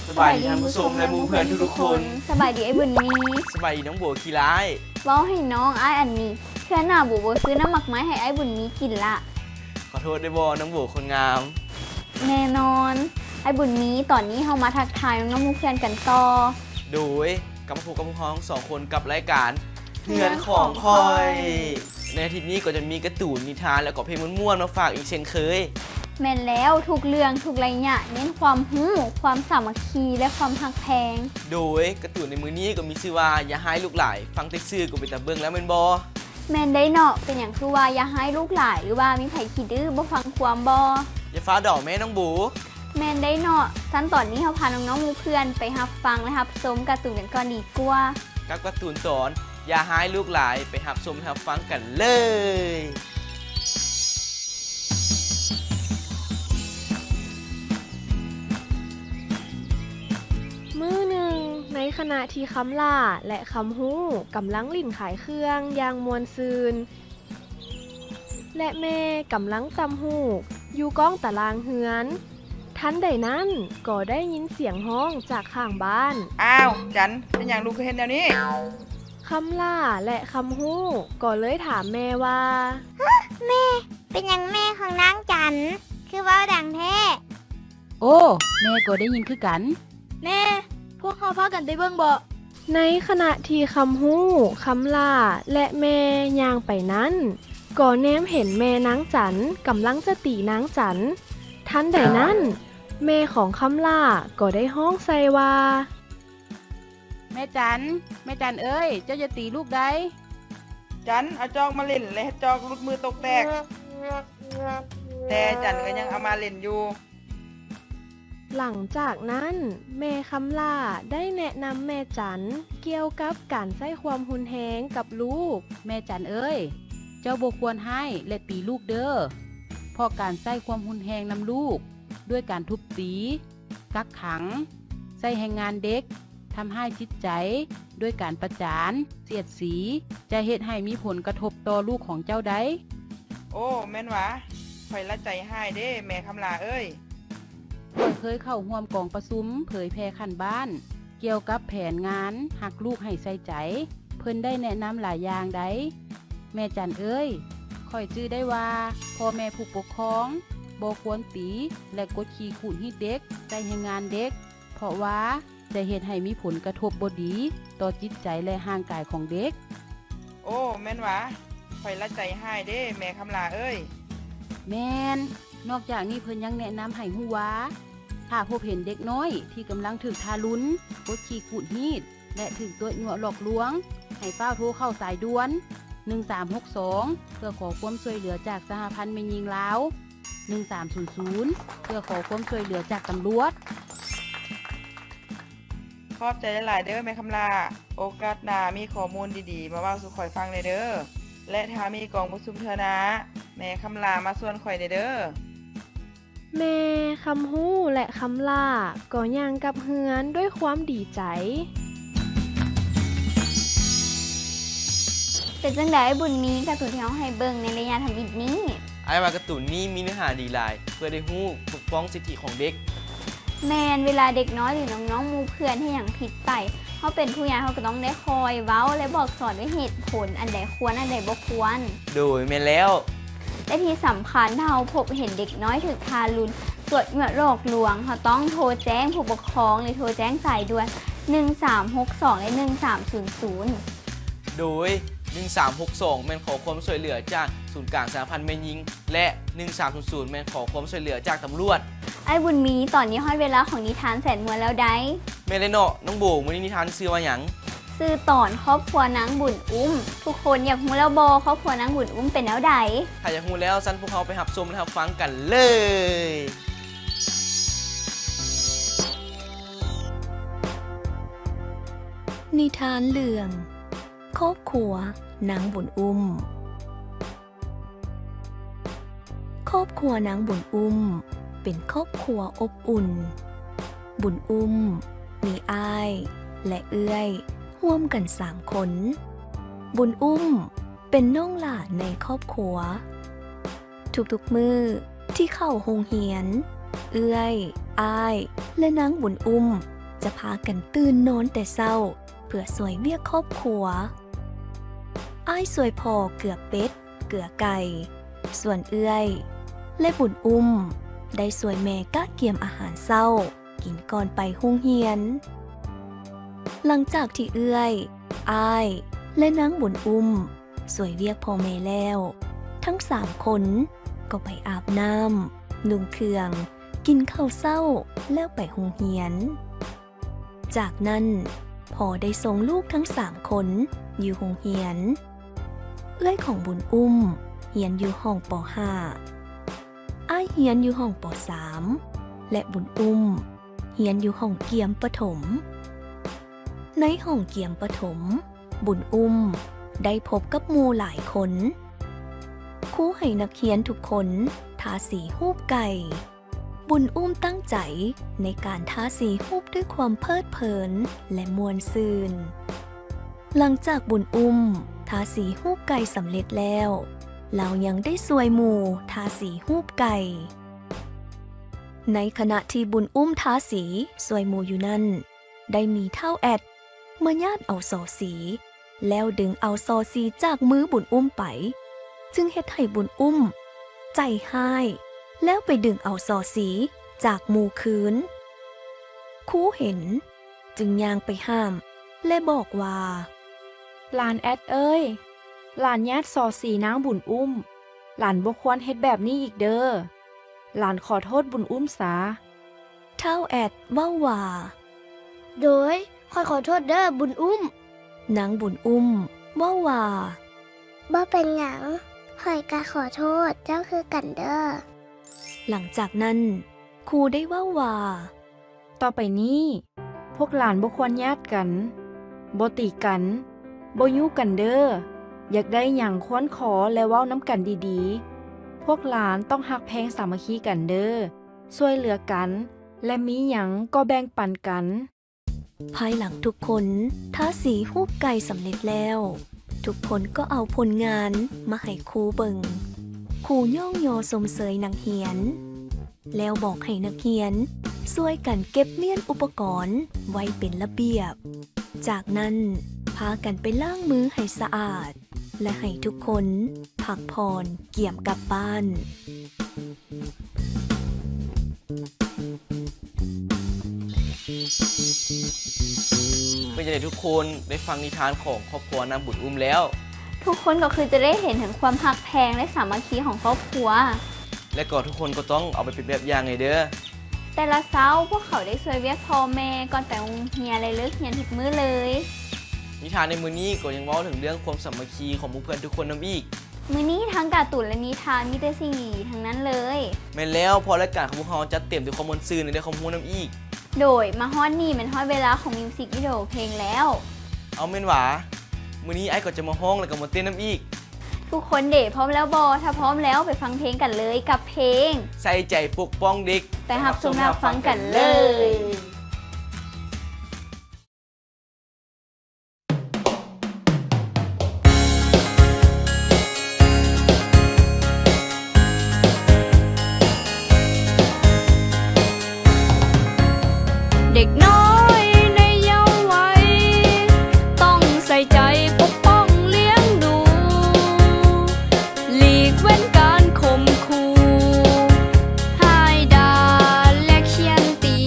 ສະບາຍດີທ່ານຜູ້ຊົມ ແລະ ໝູ່ເພື່ອນທຸກໆຄົນ. ສະບາຍດີອ້າຍບຸນມີ. ສະບາຍດີນ້ອງໂບຂີ້ຮ້າຍ. ເວົ້າໃຫ້ນ້ອງອ້າຍອັນນີ້ ເທື່ອໜ້າໂບບໍ່ຊື້ນ້ຳໝາກໄມ້ໃຫ້ອ້າຍບຸນມີກິນລະ. ຂໍໂທດໄດ້ບໍ່ນ້ອງໂບຄົນງາມ. ແນ່ນອນ. ອ້າຍບຸນມີ ຕອນນີ້ເຮົາມາທັກທາຍນ້ອງໆໝູ່ເພື່ອນກັນຕໍ່. ໂດຍ ກັບມາພົບກັບພວກເຮົາທັງສອງຄົນກັບລາຍການ ເຮືອນຂອງຂ້ອຍ. ໃນອາທິດນີ້ກໍຈະມີກາຕູນ, ນິທານ ແລະ ກໍເພງມ່ວນໆມາຝາກອີກເຊັ່ນເຄີຍ. ແມ່ນແລ້ວ, ທຸກເລື່ອງ, ທຸກໄລຍະ ເນັ້ນຄວາມຮູ້, ຄວາມສາມັກຄີ ແລະ ຄວາມຮັກແພງ. ໂດຍ ກາຕູນໃນມື້ນີ້ກໍມີຊື່ວ່າ ຢ່າຮ້າຍລູກຫຼາຍ, ຟັງແຕ່ຊື່ກໍເປັນຕາເບິ່ງແລ້ວແມ່ນບໍ່? ແມ່ນໄດ໋ເນາະ, ເປັນຫຍັງຄືວ່າຢ່າຮ້າຍລູກຫຼາຍ ຫຼືວ່າມີໃຜຂີ້ດື້ບໍ່ຟັງຄວາມບໍ່? ຢ່າຟ້າວເດົາແມ່ນ້ອງໂບ. ແມ່ນໄດ໋ເນາະ, ຊັ້ນຕອນນີ້ເຮົາພານ້ອງໆໝູ່ເພື່ອນໄປຮັບຟັງ ແລະ ຮັບຊົມກາຕູນກັນກ່ອນດີກວ່າ. ກັບກາຕູນຕອນ ຢ່າຮ້າຍລູກຫຼາຍ ໄປຮັບຊົມຮັບຟັງກັນເລີຍ. ມື້ໜຶ່ງ, ໃນຂະນະທີ່ຄຳຫຼ້າ ແລະ ຄຳຮູ້ ກຳລັງຫຼິ້ນຂາຍເຄື່ອງຢ່າງມ່ວນຊື່ນ ແລະ ແມ່ກຳລັງຈ້ຳຮູບຢູ່ກ້ອງຕາລ່າງເຮືອນ. ທັນໃດນັ້ນກໍໄດ້ຍິນສຽງຮ້ອງຈາກຂ້າງບ້ານ. ອ້າວ ຈັນ, ເປັນຫຍັງລູກຄືເຮັດແນວນີ້? ຄຳຫຼ້າ ແລະ ຄຳຮູ້ກໍເລີຍຖາມແມ່ວ່າ. ຮະ ແມ່, ເປັນຫຍັງແມ່ຂອງນາງຈັນຄືເວົ້າດັງແທ້? ໂອ້ ແມ່ກໍໄດ້ຍິນຄືກັນ. ແມ່, ພວກເຮົາພາກັນໄປເບິ່ງເບາະ. ໃນຂະນະທີ່ຄຳຮູ້, ຄຳຫຼ້າ ແລະ ແມ່ຍ່າງໄປນັ້ນ, ກໍແນມເຫັນແມ່ນາງຈັນກຳລັງຈະຕີນາງຈັນ. ທັນໃດນັ້ນ, ແມ່ຂອງຄຳຫຼ້າກໍໄດ້ຮ້ອງໃສ່ວ່າ. ແມ່ຈັນ, ແມ່ຈັນເອີຍ, ເຈົ້າຢ່າຕີລູກໃດ໋. ຈັນເອົາຈອກມາຫຼິ້ນ ແລະ ເຮັດຈອກຫຼຸດມືຕົກແຕກ. ແຕ່ຈັນກໍຍັງເອົາມາຫຼິ້ນຢູ່. ຫຼັງຈາກນັ້ນ, ແມ່ຄຳຫຼ້າໄດ້ແນະນຳແມ່ຈັນກ່ຽວກັບການໃຊ້ຄວາມຮຸນແຮງກັບລູກ. ແມ່ຈັນເອີຍ, ເຈົ້າບໍ່ຄວນຮ້າຍ ແລະ ຕີລູກເດີ້, ເພາະການໃຊ້ຄວາມຮຸນແຮງນຳລູກ ດ້ວຍການທຸບຕີ, ກັກຂັງ, ໃຊ້ແຮງງານເດັກ, ທຳຮ້າຍຈິດໃຈດ້ວຍການປະຈານ, ສຽດສີ ຈະເຮັດໃຫ້ມີຜົນກະທົບຕໍ່ລູກຂອງເຈົ້າໄດ໋. ໂອ້ ແມ່ນຫວາ? ຂ້ອຍລະໃຈຮ້າຍເດ້ ແມ່ຄຳຫຼ້າເອີຍ. ຂ້ອຍເຄີຍເຂົ້າຮ່ວມກອງປະຊຸມເຜີຍແຜ່ຂັ້ນບ້ານ ກ່ຽວກັບແຜນງານຮັກລູກໃຫ້ໃສ່ໃຈ, ເພິ່ນໄດ້ແນະນຳຫຼາຍຢ່າງໃດ໋. ແມ່ຈັນເອີຍ, ຂ້ອຍຈື່ໄດ້ວ່າພໍ່ແມ່ຜູ້ປົກຄອງບໍ່ຄວນຕີ ແລະ ກົດຂີ່ຂູດຮີດເດັກ, ໃຊ້ແຮງງານເດັກ, ເພາະວ່າຈະເຮັດໃຫ້ມີຜົນກະທົບບໍ່ດີຕໍ່ຈິດໃຈ ແລະ ຮ່າງກາຍຂອງເດັກ. ໂອ້ ແມ່ນຫວາ? ຂ້ອຍລະໃຈຮ້າຍເດ້ ແມ່ຄຳຫຼ້າເອີຍ. ແມ່ນ. ນອກຈາກນີ້ເພິ່ນຍັງແນະນຳໃຫ້ຮູ້ວ່າ ຖ້າພົບເຫັນເດັກນ້ອຍທີ່ກຳລັງຖືກທາລຸນ, ກົດຂີ່ຂູດຮີດ ແລະ ຖືກຕົວະຍົວະຫຼອກລວງ, ໃຫ້ຟ້າວໂທເຂົ້າສາຍດ່ວນ ໜຶ່ງສາມຫົກສອງ ເພື່ອຂໍຄວາມຊ່ວຍເຫຼືອຈາກສະຫະພັນແມ່ຍິງລາວ ໜຶ່ງສາມສູນສູນ ເພື່ອຂໍຄວາມຊ່ວຍເຫຼືອຈາກຕຳຫຼວດ. ຂອບໃຈຫຼາຍໆເດີ້ແມ່ຄຳຫຼ້າ. ໂອກາດໜ້າມີຂໍ້ມູນດີໆມາເວົ້າສູ່ຂ້ອຍຟັງແດ່ເດີ້ ແລະ ຖ້າມີກອງປະຊຸມເທື່ອໜ້າ ແມ່ຄຳຫຼ້າມາຊວນຂ້ອຍແດ່ເດີ້. ແມ່ຄຳຮູ້ ແລະ ຄຳຫຼ້າກໍຍ່າງກັບເຮືອນດ້ວຍຄວາມດີໃຈ. ເປັນຈັ່ງໃດອ້າຍບຸນມີ ກາຕູນທີ່ເຮົາໃຫ້ເບິ່ງໃນໄລຍະທຳອິດນີ້? ອ້າຍວ່າກາຕູນນີ້ມີເນື້ອຫາດີຫຼາຍ ເພື່ອໄດ້ຮູ້ປົກປ້ອງສິດທິຂອງເດັກ. ແມ່ນ, ເວລາເດັກນ້ອຍ ຫຼື ນ້ອງໆໝູ່ເພື່ອນເຮັດຫຍັງຜິດໄປ, ເຮົາເປັນຜູ້ໃຫຍ່ເຮົາກໍຕ້ອງໄດ້ຄອຍເວົ້າ ແລະ ບອກສອນດ້ວຍເຫດຜົນ ອັນໃດຄວນ ອັນໃດບໍ່ຄວນ. ໂດຍ, ແມ່ນແລ້ວ. ແລະ ທີ່ສຳຄັນ ຖ້າເຮົາພົບເຫັນເດັກນ້ອຍຖືກທາລຸນ, ຕົວະຍົວະຫຼອກລວງ, ເຮົາຕ້ອງໂທແຈ້ງຜູ້ປົກຄອງ ຫຼື ໂທແຈ້ງສາຍດ່ວນ ໜຶ່ງສາມຫົກສອງ ແລະ ໜຶ່ງສາມສູນສູນ. ໂດຍ ໜຶ່ງສາມຫົກສອງ ແມ່ນຂໍຄວາມຊ່ວຍເຫຼືອຈາກສູນກາງສະຫະພັນແມ່ຍິງ ແລະ ໜຶ່ງສາມສູນສູນ ແມ່ນຂໍຄວາມຊ່ວຍເຫຼືອຈາກຕຳຫຼວດ. ອ້າຍບຸນມີ, ຕອນນີ້ຮອດເວລາຂອງນິທານແສນມ່ວນແລ້ວໃດ໋. ແມ່ນແລ້ວເນາະ ນ້ອງໂບ, ມື້ນີ້ນິທານຊື່ວ່າຫຍັງ? ຊື່ຕອນຄອບຄົວນາງບຸນອຸ້ມ. ທຸກຄົນຢາກຮູ້ແລ້ວບໍ່ ຄອບຄົວນາງບຸນອຸ້ມເປັນແນວໃດ? ຖ້າຢາກຮູ້ແລ້ວ, ຊັ້ນພວກເຮົາໄປຮັບຊົມ ແລະ ຮັບຟັງກັນເລີຍ. ນິທານເລື່ອງ ຄອບຄົວນາງບຸນອຸ້ມ. ຄອບຄົວນາງບຸນອຸ້ມເປັນຄອບຄົວອົບອຸ່ນ. ບຸນອຸ້ມມີອ້າຍ ແລະ ເອື້ອຍ ຮ່ວມກັນສາມຄົນ. ບຸນອຸ້ມເປັນນ້ອງຫຼ້າໃນຄອບຄົວ. ທຸກໆມື້ທີ່ເຂົ້າໂຮງຮຽນ, ເອື້ອຍ, ອ້າຍ ແລະ ນາງບຸນອຸ້ມ ຈະພາກັນຕື່ນນອນແຕ່ເຊົ້າ ເພື່ອຊ່ວຍວຽກຄອບຄົວ. ອ້າຍຊ່ວຍພໍ່ເກືອເປັດ, ເກືອໄກ່, ສ່ວນເອື້ອຍ ແລະ ບຸນອຸ້ມ ໄດ້ຊ່ວຍແມ່ກະກຽມອາຫານເຊົ້າ ກິນກ່ອນໄປໂຮງຮຽນ. ຫຼັງຈາກທີ່ເອື້ອຍ, ອ້າຍ ແລະ ນາງບຸນອຸ້ມ ຊ່ວຍວຽກພໍ່ແມ່ແລ້ວ, ທັງສາມຄົນກໍໄປອາບນ້ຳ, ນຸ່ງເຄື່ອງ, ກິນເຂົ້າເຊົ້າ ແລ້ວໄປໂຮງຮຽນ. ຈາກນັ້ນ, ພໍ່ໄດ້ສົ່ງລູກທັງສາມຄົນຢູ່ໂຮງຮຽນ. ເອື້ອຍຂອງບຸນອຸ້ມຮຽນຢູ່ຫ້ອງ ປໍຫ້າ, ອ້າຍຮຽນຢູ່ຫ້ອງ ປໍສາມ ແລະ ບຸນອຸ້ມຮຽນຢູ່ຫ້ອງກຽມປະຖົມ. ໃນຫ້ອງກຽມປະຖົມ, ບຸນອຸ້ມໄດ້ພົບກັບໝູ່ຫຼາຍຄົນ. ຄູໃຫ້ນັກຮຽນທຸກຄົນທາສີຮູບໄກ່. ບຸນອຸ້ມຕັ້ງໃຈໃນການທາສີຮູບດ້ວຍຄວາມເພີດເພີນ ແລະ ມ່ວນຊື່ນ. ຫຼັງຈາກບຸນອຸ້ມທາສີຮູບໄກ່ສຳເລັດແລ້ວ, ລາວຍັງໄດ້ຊ່ວຍໝູ່ທາສີຮູບໄກ່. ໃນຂະນະທີ່ບຸນອຸ້ມທາສີຊ່ວຍໝູ່ຢູ່ນັ້ນ, ໄດ້ມີທ້າວແອັດມາຍາດເອົາສໍສີ ແລ້ວດຶງເອົາສໍສີຈາກມືບຸນອຸ້ມໄປ, ຈຶ່ງເຮັດໃຫ້ບຸນອຸ້ມໃຈຮ້າຍ ແລ້ວໄປດຶງເອົາສໍສີຈາກໝູ່ຄືນ. ຄູເຫັນຈຶ່ງຍ່າງໄປຫ້າມ ແລະ ບອກວ່າ, ຫຼານແອັດເອີຍ, ຫຼານຍາດສໍສີນາງບຸນອຸ້ມ, ຫຼານບໍ່ຄວນເຮັດແບບນີ້ອີກເດີ້. ຫຼານຂໍໂທດບຸນອຸ້ມສາ. ທ້າວແອັດເວົ້າວ່າ, ໂດຍ, ຂ້ອຍຂໍໂທດເດີ້ບຸນອຸ້ມ. ນາງບຸນອຸ້ມເວົ້າວ່າ, ບໍ່ເປັນຫຍັງ, ຂ້ອຍກະຂໍໂທດເຈົ້າຄືກັນເດີ້. ຫຼັງຈາກນັ້ນ, ຄູໄດ້ເວົ້າວ່າ, ຕໍ່ໄປນີ້, ພວກຫຼານບໍ່ຄວນຍາດກັນ, ບໍ່ຕີກັນ, ບໍ່ຍູ້ກັນເດີ້. ຢາກໄດ້ຫຍັງຄວນຂໍ ແລະ ເວົ້ານຳກັນດີໆ. ພວກຫຼານຕ້ອງຮັກແພງສາມັກຄີກັນເດີ້, ຊ່ວຍເຫຼືອກັນ ແລະ ມີຫຍັງກໍແບ່ງປັນກັນ. ພາຍຫຼັງທຸກຄົນທາສີຮູບໄກ່ສຳເລັດແລ້ວ, ທຸກຄົນກໍເອົາຜົນງານມາໃຫ້ຄູເບິ່ງ. ຄູຍ້ອງຍໍຊົມເຊີຍນັກຮຽນ, ແລ້ວບອກໃຫ້ນັກຮຽນຊ່ວຍກັນເກັບມ້ຽນອຸປະກອນໄວ້ເປັນລະບຽບ. ຈາກນັ້ນ, ພາກັນໄປລ້າງມືໃຫ້ສະອາດ ແລະ ໃຫ້ທຸກຄົນພັກຜ່ອນກຽມກັບບ້ານ. ເປັນຈັ່ງໃດທຸກຄົນ ໄດ້ຟັງນິທານຂອງຄອບຄົວນາງບຸນອຸ້ມແລ້ວ? ທຸກຄົນກໍຄືຈະໄດ້ເຫັນເຖິງຄວາມຮັກແພງ ແລະ ສາມັກຄີຂອງຄອບຄົວ. ແລະ ກໍທຸກຄົນກໍຕ້ອງເອົາໄປເປັນແບບຢ່າງໃຫ້ເດີ້. ແຕ່ລະເຊົ້າ, ພວກເຂົາໄດ້ຊ່ວຍວຽກພໍ່ແມ່ກ່ອນໄປໂຮງຮຽນ ແລະ ເລີກຮຽນທຸກມື້ເລີຍ. ນິທານໃນມື້ນີ້ກໍຍັງເວົ້າເຖິງເລື່ອງຄວາມສາມັກຄີຂອງໝູ່ເພື່ອນທຸກຄົນນຳອີກ. ມື້ນີ້ທັງກາຕູນ ແລະ ນິທານມີແຕ່ສິ່ງດີໆທັງນັ້ນເລີຍ. ແມ່ນແລ້ວ, ເພາະລາຍການຂອງພວກເຮົາຈັດເຕັມດ້ວຍຄວາມມ່ວນຊື່ນ ແລະ ໄດ້ຄວາມຮູ້ນຳອີກ. ໂດຍ, ມາຮອດນີ້ແມ່ນຮອດເວລາຂອງມິວສິກວິດີໂອເພງແລ້ວ. ເອົາ, ແມ່ນຫວາ. ມື້ນີ້ອ້າຍກໍຈະມາຮ້ອງ ແລະ ກໍມາເຕັ້ນນຳອີກ. ທຸກຄົນເດ ພ້ອມແລ້ວບໍ່? ຖ້າພ້ອມແລ້ວ, ໄປຟັງເພງກັນເລີຍກັບເພງ ໃສ່ໃຈປົກປ້ອງເດັກ. ໄປຮັບຊົມຮັບຟັງກັນເລີຍ. ເດັກນ້ອຍໃນເຍົາໄວ ຕ້ອງໃສ່ໃຈປົກປ້ອງລ້ຽງດູ. ຫຼີກເວັ້ນການຂົ່ມຂູ່, ຮ້າຍດ່າ ແລະ ຂ້ຽນຕີ,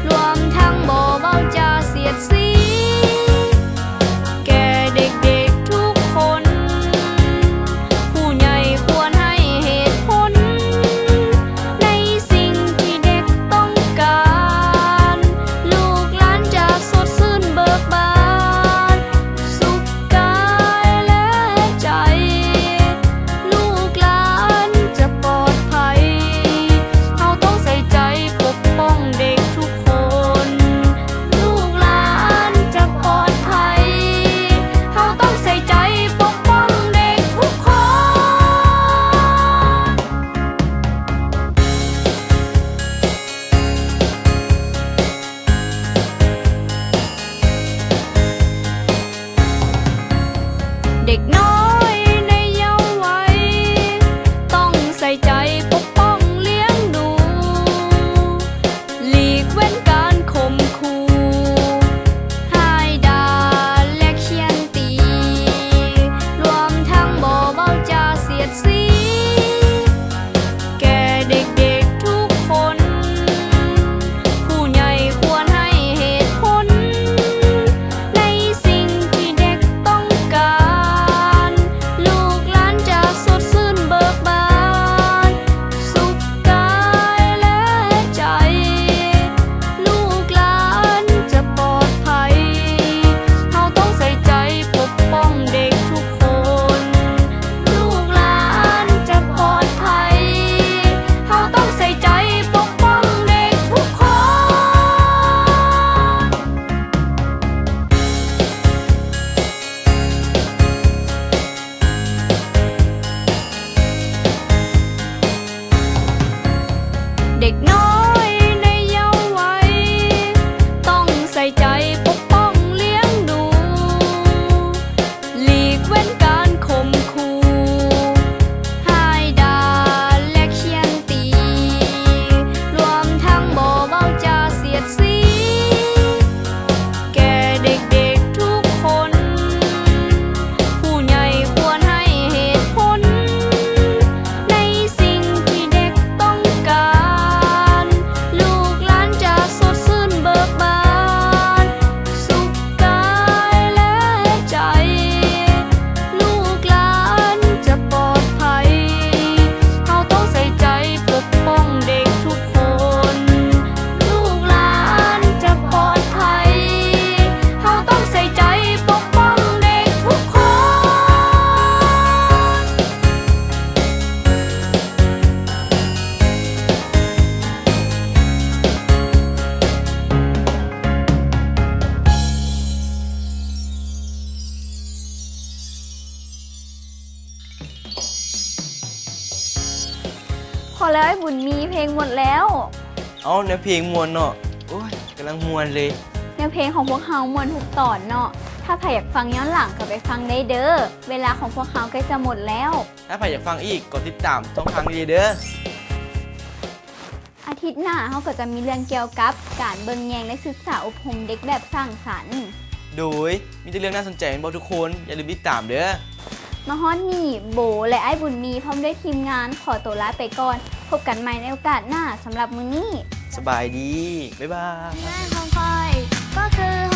ລວມທັງບໍ່ເວົ້າຈາສຽດສີແກ່ເດັກໆທຸກຄົນ. ຜູ້ໃຫຍ່ຄວນໃຫ້ເຫດຜົນໃນສິ່ງທີ່ເດັກຕ້ອງການ, ແລ ມີເພງໝົດແລ້ວ. ເອົ້າ ແນວເພງມ່ວນເນາະ. ໂອ້ຍ ກຳລັງມ່ວນເລີຍ. ແນວເພງຂອງພວກເຮົາມ່ວນທຸກຕອນເນາະ. ຖ້າໃຜຢາກຟັງຍ້ອນຫຼັງກໍໄປຟັງໄດ້ເດີ. ເວລາຂອງພວກເຮົາໃກ້ຈະໝົດແລ້ວ. ຖ້າໃຜຢາກຟັງອີກກໍຕິດຕາມຊ່ອງທາງນີ້ເດີ. ອາທິດໜ້າເຮົາກໍຈະມີເລື່ອງກ່ຽວກັບການເບິ່ງແຍງ ແລະ ສຶກສາອົບຮົມເດັກແບບສ້າງສັນ. ໂດຍ ມີແຕ່ເລື່ອງໜ້າສົນໃຈແມ່ນບໍ່ທຸກຄົນ? ຢ່າລືມຕິດຕາມເດີ. ມາຮອດນີ້ ໂບ ແລະ ອ້າຍບຸນມີ ພ້ອມດ້ວຍທີມງານ ຂໍໂຕລາໄປກ່ອນ. ພົບກັນໃໝ່ໃນໂອກາດໜ້າ. ສຳລັບມື້ນີ້ ສະບາຍດີ. ບາຍບາຍ.